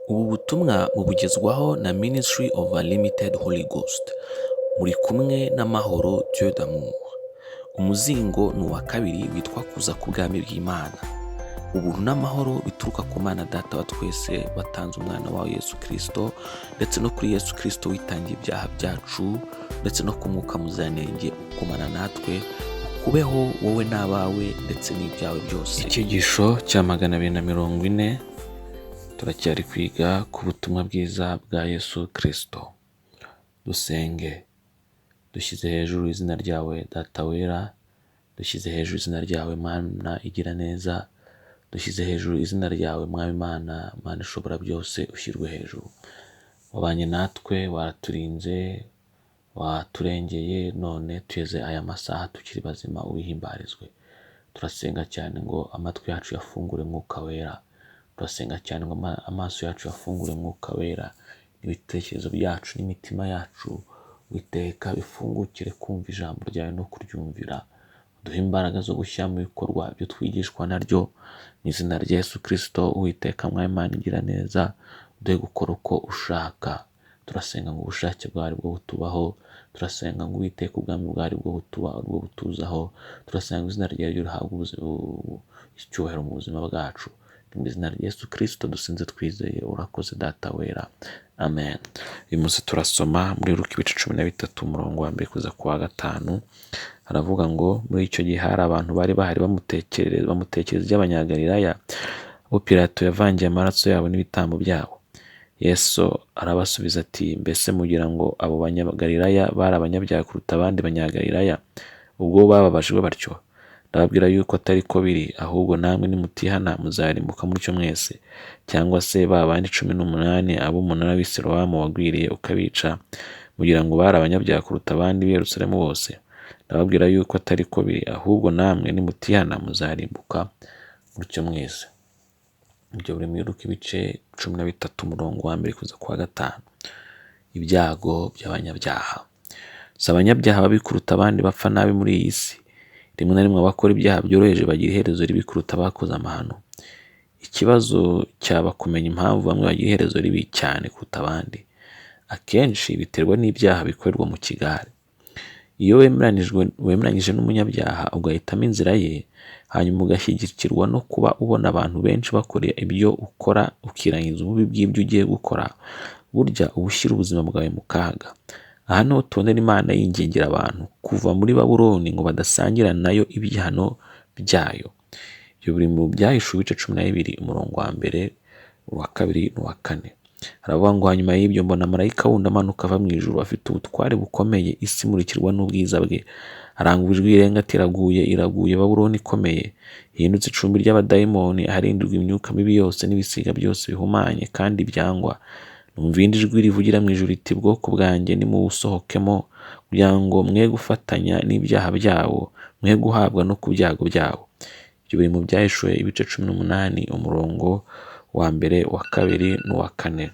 Ubu butumwa mubugezwaho na Ministry of Unlimited Holy Ghost. Muri kumwe n'Amahoro Dieu d'amour. Umuzingo ni uwa kabiri witwa Kuza k'Ubwami bw'Imana. Ubuntu n'amahoro bituruka ku Mana Data wa twese watanze umwana wawe Yesu Kristo, ndetse no kuri Yesu Kristo witangiye ibyaha byacu, ndetse no ku Mwuka Muziranenge ukumana natwe, ukubeho wowe n'abawe ndetse n'ibyawe byose. Icyigisho cya 240, turacyari kwiga ku butumwa bwiza bwa Yesu Kristo. Dusenge. Dushyize hejuru izina ryawe, Data wera, dushyize hejuru izina ryawe, Mana igira neza, dushyize hejuru izina ryawe, Mwami Mana, Mana ishobora byose, ushyirwe hejuru. Wabanye natwe, waraturinze, waturengeye, none tugeze aya masaha tukiri bazima, ubihimbarizwe. Turasenga cyane ngo amatwi yacu yafungure Mwuka Wera. Turasenga cyane ngo amaso yacu yafungure Mwuka Wera, ibitekerezo byacu n'imitima yacu, Uwiteka, bifungukire kumva ijambo ryawe no kuryumvira. Duhe imbaraga zo gushyira mu bikorwa ibyo twigishwa naryo, mu izina rya Yesu Kristo. Uwiteka Mwami Imana igira neza, uduhe gukora uko ushaka. Turasenga ngo ubushake bwawe bwo butubaho. Turasenga ngo, Uwiteka, ubwami bwawe bwo butuba bwo butuzaho. Turasenga ngo izina ryawe rihabwe icyubahiro mu buzima bwacu. Ni mu izina rya Yesu Kristo dusenze twizeye. Urakoze, Data wera, amen. Uyu munsi turasoma muri Luka ibice 13, umurongo wa mbere kuza ku wa gatanu. Haravuga ngo: "Muri icyo gihe hari abantu bari bahari bamutekereza iby'Abanyagalilaya abo Pilato yavangiye amaraso yabo n'ibitambo byabo. Yesu arabasubiza ati: 'Mbese mugira ngo abo Banyagalilaya bari abanyabyaha kuruta abandi Banyagalilaya ubwo bababajwe batyo? Ndababwira yuko atari ko biri, ahubwo namwe nimutihana muzarimbuka mutyo mwese. Cyangwa se ba bandi 18 abo umunara w'i Silowamu wagwiriye ukabica, mugira ngo bari abanyabyaha kuruta abandi b'i Yerusalemu bose? Ndababwira yuko atari ko biri, ahubwo namwe nimutihana muzarimbuka mutyo mwese.'" Ibyo biri muri Luka ibice 13, umurongo wa mbere kuza ku wa gatanu. Ibyago by'abanyabyaha. Si abanyabyaha babi kuruta abandi bapfa nabi muri iyi si. Rimwe na rimwe abakora ibyaha byoroheje bagira iherezo ribi kuruta abakoze amahano. Ikibazo cyaba kumenya impamvu bamwe bagira iherezo ribi cyane kuruta abandi. Akenshi biterwa n'ibyaha bikorerwa mu kigare. Iyo wemeranyije n'umunyabyaha, ugahitamo inzira ye, hanyuma ugashyigikirwa no kuba ubona abantu benshi bakora ibyo ukora, ukirangiza ububi bw'ibyo ugiye gukora, burya uba ushyira ubuzima bwawe mu kaga. Aha niho tubonera Imana yingingira abantu kuva muri Babuloni ngo badasangira nayo ibihano byayo. Ibyo biri mu Byahishuwe ibice 12, umurongo wa mbere, uwa kabiri n'uwa kane. Haravuga ngo: "Hanyuma y'ibyo mbona marayika wundi amanuka ava mu ijuru, afite ubutware bukomeye, isi imurikirwa n'ubwiza bwe. Arangurura ijwi rirenga ati: 'Iraguye, iraguye Babuloni ikomeye, ihindutse icumbi ry'abadayimoni, aharindirwa imyuka mibi yose n'ibisiga byose bihumanye kandi byangwa.' Numva irindi jwi rivugira mu ijuru riti: 'Bwoko bwanjye, nimuwusohokemo, kugira ngo mwe gufatanya n'ibyaha byabo, mwe guhabwa no ku byago byabo.'" Ibyo biri mu Byahishuwe ibice 18, umurongo wa mbere, wa kabiri n'uwa kane.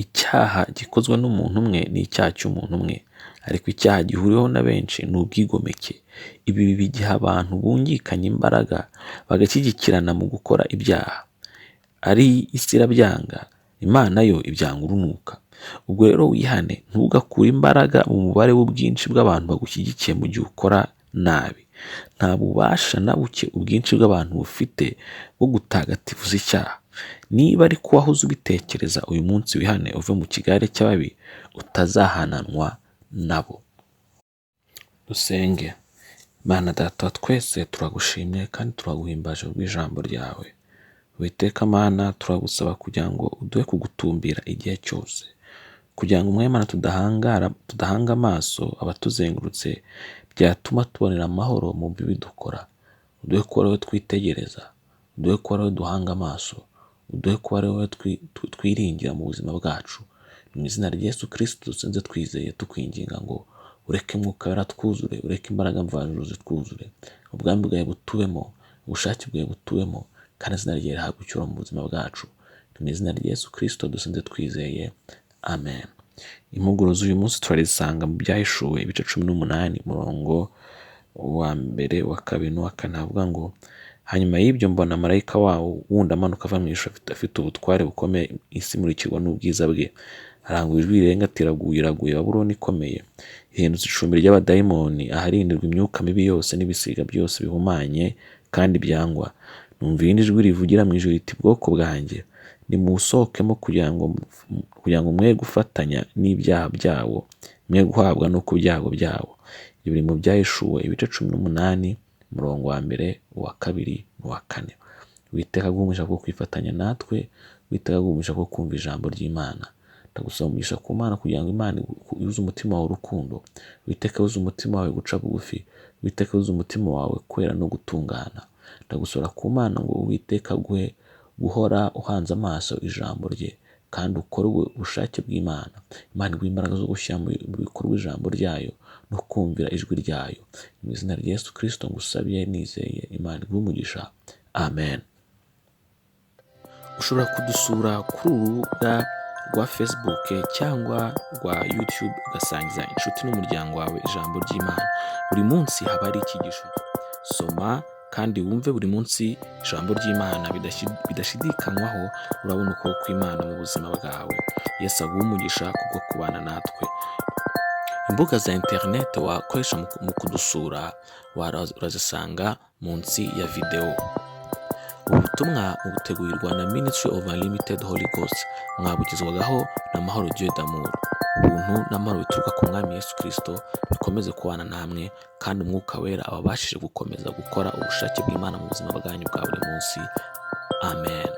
Icyaha gikozwe n'umuntu umwe ni icyaha cy'umuntu umwe, ariko icyaha gihuriweho na benshi ni ubwigomeke. Ibi biba igihe abantu bungikanya imbaraga, bagashyigikirana mu gukora ibyaha. Ari isi irabyanga, Imana yo ibyanga urunuka. Ubwo rero wihane, ntugakure imbaraga mu mubare w'ubwinshi bw'abantu bagushyigikiye mu gihe ukora nabi. Nta bubasha na buke ubwinshi bw'abantu bufite bwo gutagatifuza icyaha. Niba ariko wahoze ubitekereza, uyu munsi wihane uve mu kigare cy'ababi, utazahananwa nabo. Dusenge. Mana Data wa twese, turagushimye kandi turaguhimbaje kubw'ijambo ryawe. Uwiteka Mana, turagusaba kugira ngo uduhe kugutumbira igihe cyose, kugira ngo, Mwami Mana, tudahanga amaso abatuzengurutse byatuma tubonera amahoro mu bibi dukora. Uduhe kuba ari wowe twitegereza, uduhe kuba ari wowe duhanga amaso, uduhe kuba ari wowe twiringira mu buzima bwacu. Mu izina rya Yesu Kristo dusenze twizeye, tukwinginga ngo ureke Mwuka Wera twuzure, ureke imbaraga mvajuru zitwuzure, ubwami bwawe butubemo, ubushake bwawe butubemo, kandi izina ryawe rihabwe icyubahiro mu buzima bwacu. Mu izina rya Yesu Kristo dusenze twizeye, amen. Impuguro z'uyu munsi turarisanga mu Byahishuwe ibice 18, umurongo wa mbere, wa kabiri n'uwa kane. Havuga ngo: Hanyuma y'ibyo mbona marayika wawo wundi amanuka ava mu ijuru afite ubutware bukomeye, isi imurikirwa n'ubwiza bwe. Arangurura ijwi rirenga ati: "Iraguye, iraguye Babuloni ikomeye, ihindutse icumbi ry'abadayimoni, aharindirwa imyuka mibi yose n'ibisiga byose bihumanye kandi byangwa." Numva irindi jwi rivugira mu ijuru riti: "Bwoko bwanjye, nimuwusohokemo kugira ngo mwe gufatanya n'ibyaha byawo, mwe guhabwa no ku byago byawo." Ibyo biri mu Byahishuwe ibice 18, umurongo wa mbere, uwa kabiri n'uwa kane. Uwiteka aguhe umugisha wo kwifatanya natwe, Uwiteka aguhe umugisha wo kumva ijambo ry'Imana. Ndagusaba umugisha ku Mana kugira ngo Imana yuzuze umutima wawe urukundo, Uwiteka yuzuze umutima wawe guca bugufi, Uwiteka yuzuze umutima wawe kwera no gutungana. Ndagusaba ku Mana ngo Uwiteka aguhe guhora uhanze amaso ijambo rye kandi ukore ubushake bw'Imana. Imana iguhe imbaraga zo gushyira mu bikorwa ijambo ryayo no kumvira ijwi ryayo. Mu izina rya Yesu Kristo ngusabiye nizeye, Imana iguhe umugisha. Amen. Ushobora kudusura kuri uru rubuga rwa Facebook cyangwa rwa YouTube, ugasangiza inshuti n'umuryango wawe ijambo ry'Imana. Buri munsi haba hari icyigisho. Soma kandi wumve buri munsi ijambo ry'Imana, bidashidikanywaho urabona ukuboko kw'Imana mu buzima bwawe. Yesu aguhe umugisha kubwo kubana natwe. Imbuga za interineti wakoresha mu kudusura urazisanga munsi ya videwo. Ubu butumwa mubutegurirwa na Ministry of Unlimited Holy Ghost, mwabugezwagaho na Mahoro Dieu d'amour. Ubuntu n'amahoro bituruka ku Mwami Yesu Kristo bikomeze kubana namwe, kandi Umwuka Wera ababashije gukomeza gukora ubushake bw'Imana mu buzima bwanyu bwa buri munsi. Amen.